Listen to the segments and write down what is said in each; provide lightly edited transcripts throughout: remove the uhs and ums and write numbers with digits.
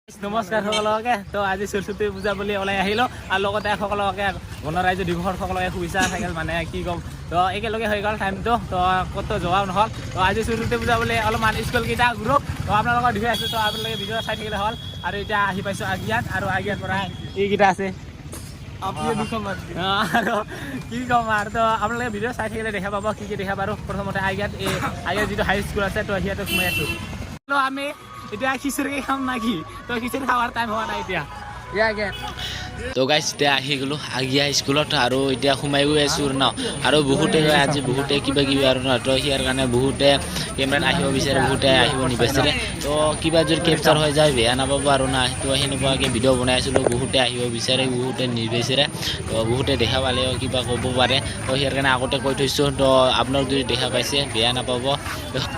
নমস্কাৰ সকলোকে। তো আজি সৰস্বতী পূজা বুলি ওলাই আহিলোঁ আৰু লগতে সকলোকে গণৰাজ্য দিৱসৰ সকলোকে শুভেচ্ছা থাকিল। মানে কি ক'ম, তো একেলগে হৈ গ'ল টাইমটো, তো ক'তো যোৱাও নহ'ল। তো আজি সৰস্বতী পূজা বুলি অলপমান স্কুলকেইটা ঘূৰো, তো আপোনালোকক দেখুৱাই আছোঁ। তো আপোনালোকে ভিডিঅ' চাই থাকিলে হ'ল। আৰু এতিয়া আহি পাইছোঁ আগিয়াত, আৰু আগিয়াৰ পৰা এইকেইটা আছে আৰু কি ক'ম আৰু। তো আপোনালোকে ভিডিঅ' চাই থাকিলে দেখা পাব কি কি দেখা পাৰোঁ। প্ৰথমতে আগিয়াত এই আগিয়াত যিটো হাই স্কুল আছে, তো সিয়াতে সোমাই আছোঁ। তো আমি এতিয়া খিচিৰি খাম নাকি? তো খিচিৰি খাৱাৰ টাইম হোৱা নাই এতিয়া। তো গাইছ, এতিয়া আহি গ'লোঁ আগিয়া স্কুলত আৰু এতিয়া সোমাই গৈ আছোঁ ন। আৰু বহুতে কয় আজি বহুতে কিবা কিবি আৰু ন। তো ইয়াৰ কাৰণে বহুতে কেমেৰাত আহিব বিচাৰে, বহুতে আহিব নিবিচাৰে। তো কিবা যদি কেপচাৰ হৈ যায়, বেয়া নাপাব আৰু না। তো সেনেকুৱাকৈ ভিডিঅ' বনাই আছিলোঁ। বহুতে আহিব বিচাৰে, বহুতে নিবিচাৰে। তো বহুতে দেখা পালেও কিবা ক'ব পাৰে, তো ইয়াৰ কাৰণে আগতে কৈ থৈছোঁ। তো আপোনালোক যদি দেখা পাইছে, বেয়া নাপাব।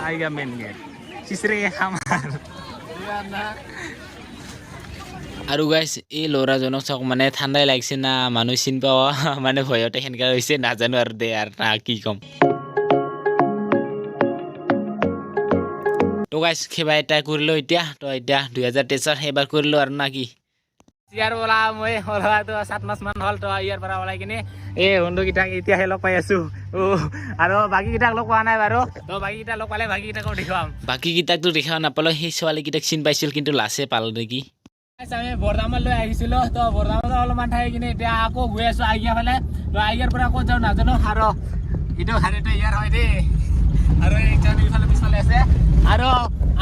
আইগা মেইন গেট, খিচিৰি খাম আৰু। আৰু গাইছ, এই ল'ৰাজনক চাওক, মানে ঠাণ্ডাই লাগিছে না মানুহ চিনি পাৱা মানে ভয়তে সেনেকুৱা হৈছে, নাজানো আৰু দে আৰু না কি ক'ম। তো গাইছ, কিবা এটা কৰিলোঁ এতিয়া। তো এতিয়া 2023ত সেইবাৰ কৰিলোঁ আৰু না কি। ইয়াৰ পৰা মই ওলোৱাটো 7 মাহমান হ'ল। তো ইয়াৰ পৰা ওলাই কিনে এই বন্ধুকেইটাক এতিয়াহে লগ পাই আছো। আৰু বাকীকেইটাক লগ পোৱা নাই বাৰু। তো বাকীকেইটা লগ পালে বাকীকেইটাকো দেখুৱাম। বাকীকেইটাকতো দেখা নাপালোঁ, সেই ছোৱালীকেইটাক চিনি পাইছিল, কিন্তু লাজে পাল নেকি। আমি বৰদামলৈ আহিছিলো, তো বৰদামত অলপমান থাকি কিনে এতিয়া আকৌ গৈ আছো আগিয়া ফালে। তো আগিয়াৰ পৰা ক'ত যাওঁ নাজানো। আৰু এইটো গাড়ীটো ইয়াৰ হয় দেই, আৰু এইজন ইফালে পিছফালে আছে। আৰু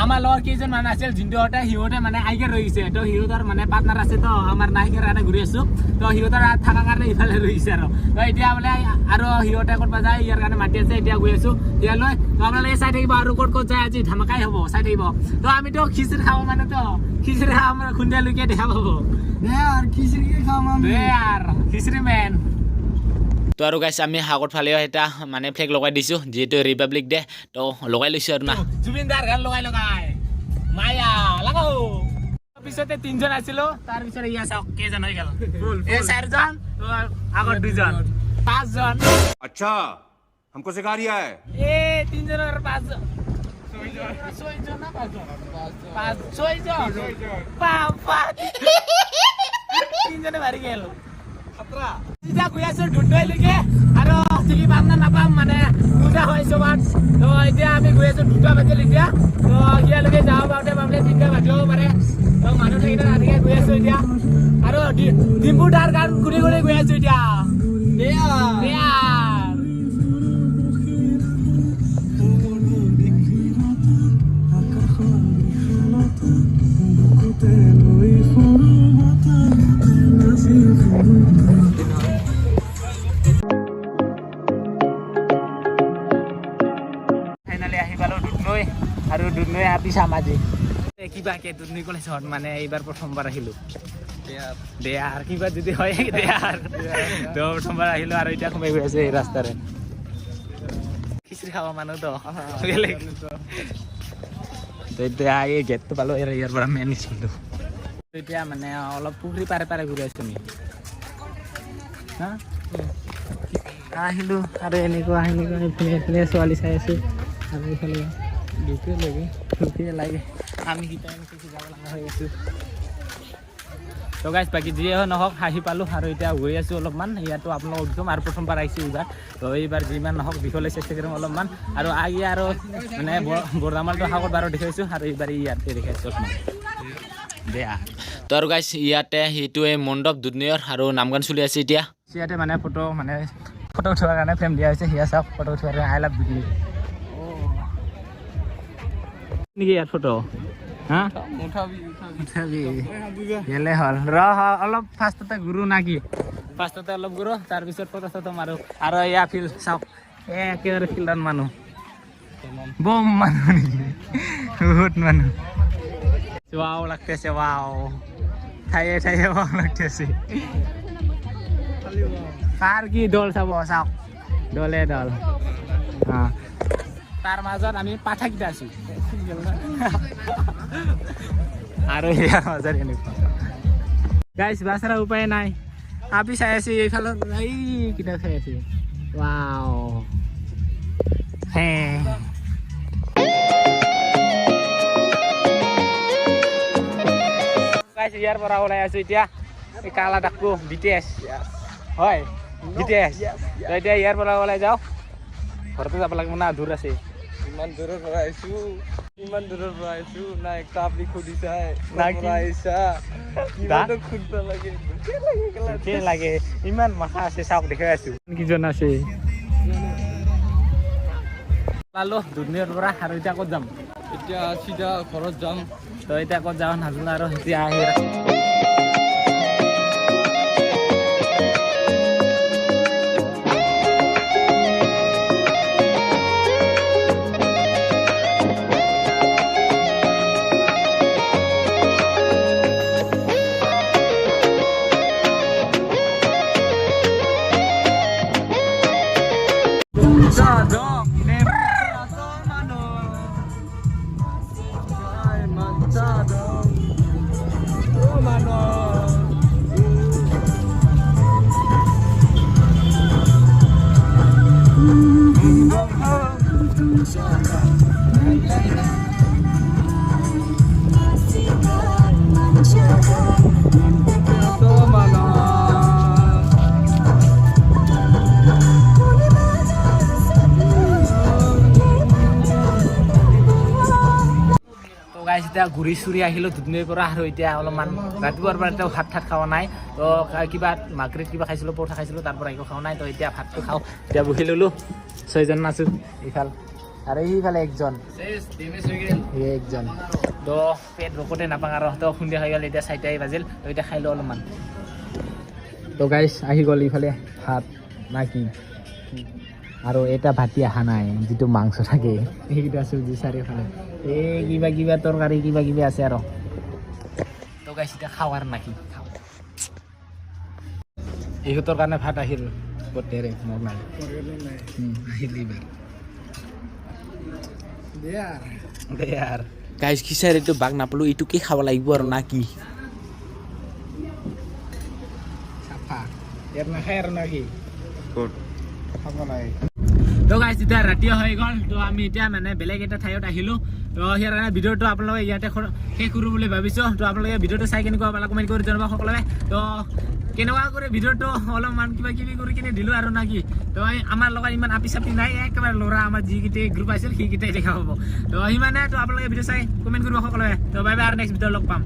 আমাৰ লগৰ কেইজন মান আছিল জিন্দুহঁতে, সিহঁতে মানে আইগে ৰৈ গৈছে। তো সিহঁতৰ মানে পাৰ্টনাৰ আছে, তো আমাৰ নাই, কাৰণে ঘূৰি আছো। তো সিহঁতৰ থকাৰ কাৰণে ইফালে ৰৈ গৈছে। আৰু তো এতিয়া বোলে আৰু সিহঁতে ক'তবা যায়, ইয়াৰ কাৰণে মাতি আছে। এতিয়া গৈ আছো ইয়ালৈ। তো আপোনালোকে চাই থাকিব আৰু ক'ত ক'ত যায়, আজি ধামাকাই হ'ব, চাই থাকিব। তো আমিতো খিচিৰি খাব, মানে তো খিচিৰি খাব আমাৰ সন্ধিয়ালৈকে দেখা পাব। দে আৰু খিচিৰি মেন। তো আৰু গাইছ, আমি সাগৰ ফালেও এটা মানে ফ্লেগ লগাই দিছোঁ, যিহেতু ৰিপাব্লিক ডে, তো লগাই লৈছোঁ আৰু না। জুবিন দাৰ গান লগাই লগাই মায়া লাগাও। পিছতে তিনজন আছিলো, তাৰ পিছত ইয়া চাওক কেইজন হৈ গ'ল। এই চাৰিজন, তো আগত দুজন, পাঁচজন। अच्छा, हमको सिखा रिया है। এই তিনজনৰ পাঁচজন, ছয়জন না পাঁচজন? পাঁচ, ছয়জন, পাঁচ, তিনজনে মাৰি গ'ল। এতিয়া গৈ আছো দুধনৈলৈকে আৰু চিনি পাম নে নাপাম, মানে পূজা হৈ চবাত। তো এতিয়া আমি গৈ আছো, 2টা বাজিল এতিয়া। তো ইয়ালৈকে যাব পাৰোঁতে পাৰোঁতে 3টা বাজিব পাৰে। তো মানুহ থাকিলে নাথাকে, গৈ আছো এতিয়া। আৰু ডিম্পু দাৰ গান শুনি শুনি গৈ আছো এতিয়া। দেয়া। ফাইনেলি আহি পালো দুধনৈ, আৰু দুধনৈ আপি চাম আজি কিবাকে। দুধনৈ কলেজত মানে এইবাৰ প্ৰথমবাৰ আহিলো। দেয়াৰ কিবা যদি হয় দেয়াৰ। তো প্ৰথমবাৰ আহিলো আৰু এতিয়া সোমাই গৈ আছে এই ৰাস্তাৰে। খিচিৰি খাব মানুহ তো বেলেগ। তো এতিয়া এই গেটটো পালো, ইয়াৰ পৰা মেইন স্কুলটো। এতিয়া মানে অলপ পুখুৰী পাৰে পাৰে ঘূৰি আছো আমি। হা, আহিলো আৰু এনেকুৱা এনেকুৱা এইফালে এইফালে ছোৱালী চাই আছো আৰু এইফালে দুখে লাগে, দুখে লাগে। আমি কেইটা এনেকৈ যাব লগা হৈ আছো। তো গাইছ, বাকী যিয়ে নহওক, হাঁহি পালোঁ আৰু এতিয়া গৈ আছোঁ অলপমান। ইয়াতো আপোনালোকক দেখুৱাম। আৰু প্ৰথমবাৰ আহিছোঁ এইবাৰ, তো এইবাৰ যিমান নহওক দীঘলৈ চেষ্টা কৰিম অলপমান। আৰু আগে আৰু মানে বৰদামালটো সাগৰ বাৰু দেখুৱাইছোঁ, আৰু এইবাৰ ইয়াতে দেখাইছোঁ অলপমান বেয়া। তো আৰু গাইছ, ইয়াতে সেইটোৱে মণ্ডপ দুধনৈৰ আৰু নাম গান চলি আছে এতিয়া। ইয়াতে মানে ফটো, মানে ফটো উঠোৱাৰ কাৰণে ফ্ৰেম দিয়া হৈছে। সেয়া চাওক, ফটো উঠোৱাৰ কাৰণে। I love Dudhnoi নেকি ইয়াত ফটো? হা, উঠাবি গেলে হ'ল। ৰ, অলপ ফাৰ্ষ্টতে ঘূৰো না কি? ফাৰ্ষ্টতে অলপ ঘূৰো, তাৰপিছত ফটো চটো মাৰো। আৰু এয়া ফিল্ড চাওক, এ একেবাৰে ফিল্ডত মানুহ, বম মানুহ নেকি, বহুত মানুহ। ৱাও লাগতেছে, ৱাও, ঠায়ে ঠায়ে ৱাও লাগতেছে। কাৰ কি দল চাব, চাওক, দলে দল। তাৰ মাজত আমি পাঠাকেইটা আছো আৰু ইয়াৰ মাজত এনেকুৱা গাইছ, বাচাৰ উপায় নাই। আপি চাই আছে এইফালে, এই কিটা চাই আছে। ৱাও হে। গাইছ, ইয়াৰ পৰা ওলাই আছো এতিয়া। এই কালা ডাকু বিটিএছ হয়, বিটিএছ। তো এতিয়া ইয়াৰ পৰা ওলাই যাওঁ, ঘৰতে যাব লাগিব না, দূৰ আছে। ইমান দূৰৰ পৰা আহিছো, ইমান দূৰৰ পৰা আহিছো না, একটা আপনি সুধিছাই না না কি? আহিছা কিমানক সুধিব লাগে, দুখে লাগে কেলা। কি লাগে, ইমান মাথা আছে, চাওক দেখাই আছো কিজন আছে। পালো দুধনৈৰ পৰা আৰু এতিয়া ক'ত যাম? এতিয়া চিধা ঘৰত যাম। তো এতিয়া ক'ত যাওঁ নাজানো আৰু এতিয়া আহি তো গাইছ, এতিয়া ঘূৰি চুৰি আহিলোঁ দুধনৈৰ পৰা আৰু এতিয়া অলপমান ৰাতিপুৱাৰ পৰা এতিয়া ভাত থাত খোৱা নাই। তো কিবা মাৰ্কেট কিবা খাইছিলোঁ, পৰঠা খাইছিলোঁ, তাৰ পৰা একো খোৱা নাই। তো এতিয়া ভাতটো খাওঁ। এতিয়া বহি ল'লোঁ, ছয়জন আছোঁ ইফাল আৰু সেইফালে একজন, এই একজন। তো পেট ভোকতে নাপাওঁ আৰু। তো সন্ধিয়া হৈ গ'ল এতিয়া, 4টাই বাজিল। তো এতিয়া খাই লওঁ অলপমান। তো গাইছ, আহি গ'ল ইফালে ভাত না কি, আৰু এটা ভাতি অহা নাই, যিটো মাংস থাকে সেইকেইটা চব্জি, চাৰিওফালে এই কিবা কিবা তৰকাৰী কিবা কিবি আছে আৰু। তো গাইছ, এতিয়া খাওঁ আৰু নাকি খাওঁ। ইহঁতৰ কাৰণে ভাত আহিল গোটেৰে, মোৰ নাই। আহিল এইবাৰ দে আৰু। গাইজ, খিচাৰীটো বাঘ নাপালোঁ, এইটোকে খাব লাগিব আৰু না কি? চাফা ইয়াত নাখায় আৰু নাকি? খাব লাগে। তো গাইছ, এতিয়া ৰাতি হৈ গ'ল। তো আমি এতিয়া মানে বেলেগ এটা ঠাইত আহিলোঁ। তো ইয়াৰ কাৰণে ভিডিঅ'টো আপোনালোকে ইয়াতে শেষ কৰোঁ বুলি ভাবিছোঁ। তো আপোনালোকে ভিডিঅ'টো চাই কেনেকুৱা পালে কমেণ্ট কৰি জনাব সকলোৱে। তো কেনেকুৱা কৰি ভিডিঅ'টো অলপমান কিবা কিবি কৰি কিনে দিলোঁ আৰু নাকি। তো এই আমাৰ লগত ইমান আপি চাপি নাই, একেবাৰে ল'ৰা আমাৰ যিকেইটাই গ্ৰুপ আছিল সেইকেইটাই দেখা পাব। তো সিমানে। তো আপোনালোকে ভিডিঅ' চাই কমেণ্ট কৰিব সকলোৱে। তো বাই বাই আৰু নেক্সট ভিডিঅ' লগ পাম।